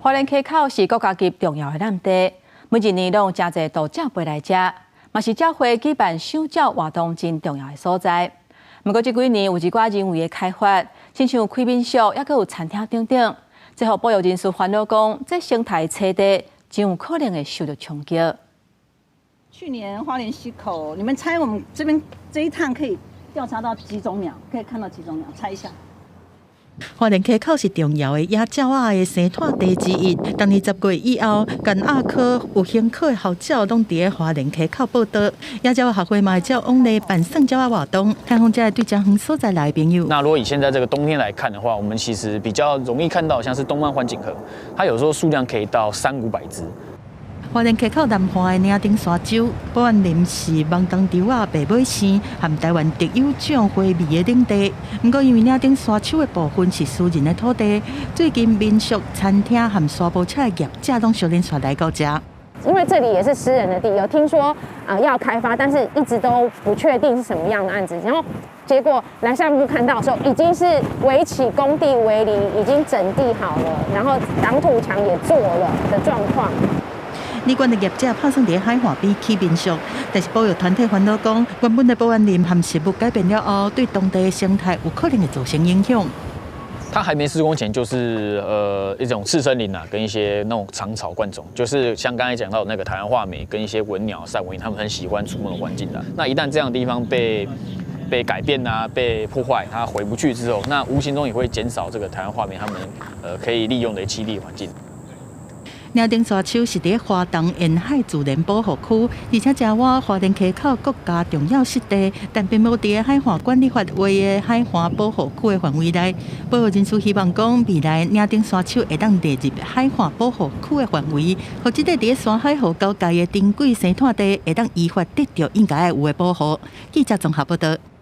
花蓮溪口是國家級重要的濫地，每一年攏有誠濟渡鳥飛來遮，嘛是鳥會舉辦賞鳥活動真重要的所在。毋過這幾年有一寡人為的開發，親像開民宿，抑閣有餐廳等等，這予保育人士煩惱講，這生態棲地真有可能會受著衝擊。去年花蓮溪口，你們猜我們這邊這一趟可以調查到幾種鳥？可以看到幾種鳥？猜一下。花蓮溪口是重要的野鳥仔的生態地之一。當年10月以後，雁鴨科有興趣的候鳥攏佇咧花蓮溪口報到。野鳥學會嘛會照往例辦算鳥仔活動，探訪遮對遮遠所在來的朋友。那如果以現在這個冬天來看的話，我們其實比較容易看到，像是東方環頸鴴，它有時候數量可以到三五百隻。花蓮溪口南岸的嶺頂沙洲，保安林是網東鶖仔、白尾鷽和臺灣特有種花麋的領地。毋過因為嶺頂沙丘的部分是私人的土地，最近民宿、餐廳和沙埔車的業者攏相連紲來到遮。因為這裡也是私人的地，有聽說啊要開發，但是一直都不確定是什麼樣的案子。然後結果來散步看到的時候，已經是圍起工地圍籬，已經整地好了，然後擋土牆也做了的狀況。旅館的業者拍算佇海岸邊起民宿，但是保育團體煩惱講，原本的保安林和植物改變了後，對當地的生態有可能會造成影響。它還沒施工前，就是一種次生林啊，跟一些那種長草灌叢，就是像剛才講到那個台灣畫眉跟一些文鳥、散尾鶯，他們很喜歡出沒的環境的。那一旦這樣的地方被改變啊，被破壞，它回不去之後，那無形中也會減少這個台灣畫眉他們可以利用的棲地環境。嶺頂沙丘是佇花東沿海自然保護區，而且遮倚花蓮溪口國家重要濕地，但並無佇海岸管理法劃的海岸保護區的範圍內。保育人士希望講，未來嶺頂沙丘會當列入海岸保護區的範圍，予這個佇山海湖交界的珍貴生態地會當依法得著應該有的保護。記者綜合報導。